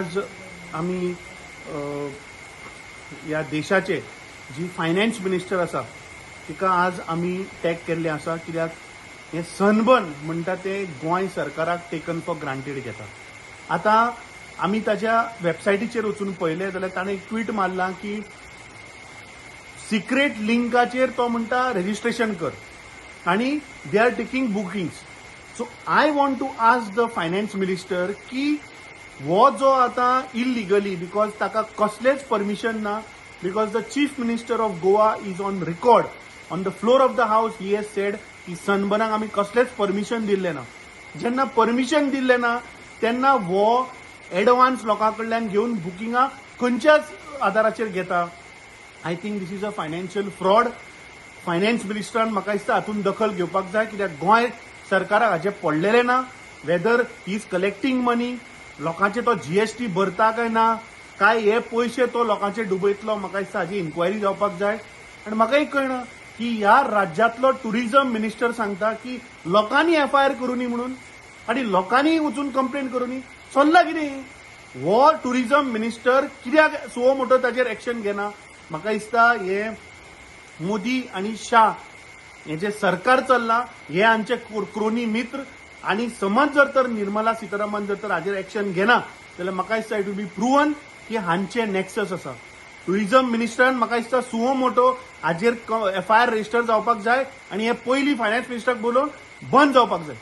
आज आमी ह्या देशाचे जी फायनान्स मिनिस्टर आसा तिका आज आमी टॅग केल्लें आसा, कित्याक हें सनबर्न म्हणटा तें गोंय सरकाराक टेकन फॉर ग्रांटेड घेता. आतां आमी ताज्या वेबसायटीचेर वचून पळयलें जाल्यार ताणें एक ट्वीट मारलां की सिक्रेट लिंकाचेर तो म्हणटा रेजिस्ट्रेशन कर आनी they are taking bookings. So I want to ask the finance minister की हो जो आतां इलिगली, because ताका कसलेंच परमिशन ना, because the chief minister of Goa is on record on the floor of the house, he has said की सनबर्नाक आमी कसलेंच परमिशन दिल्लें ना. जेन्ना परमिशन दिल्लें ना तेन्ना हो एडवान्स लोकां कडल्यान घेवन बुकिंगां खंयच्याच आदाराचेर घेता? I think this is a financial fraud. Finance मिनिस्टरान म्हाका दिसता हातूंत दखल घेवपाक जाय, कित्याक गोंय सरकाराक हाचें पडलेलें ना whether he is collecting money, लोकांचे तो जीएसटी भरता काय ना, काय हे पयशे तो लोकांचे डुबयतलो. म्हाका दिसता हाजी इन्क्वायरी जावपाक जाय. आनी म्हाका एक कळना की ह्या राज्यांतलो टुरिझम मिनिस्टर सांगता की लोकांनी एफआयआर करूनी म्हणून आनी लोकांनी वचून कंप्लेन करूनी. चल्ला कितें? हो टुरिझम मिनिस्टर कित्याक सुओ मोटो ताचेर एक्शन घेना? म्हाका दिसता हे मोदी आनी शाह हे जे सरकार चल्लां हे आमचे क्रोनी मित्र. आनी समज जर तर निर्मला सीतारामन जर तर हाजेर एक्शन घेना जाल्यार म्हाका दिसता it will be proven की हांचे नॅक्सस आसा. टुरिझम मिनिस्टरान म्हाका दिसता सुओ मोटो हाजेर एफआयआर रजिस्टर जावपाक जाय आनी हे पयलीं फायनान्स मिनिस्टराक बोलोवन बंद जावपाक जाय.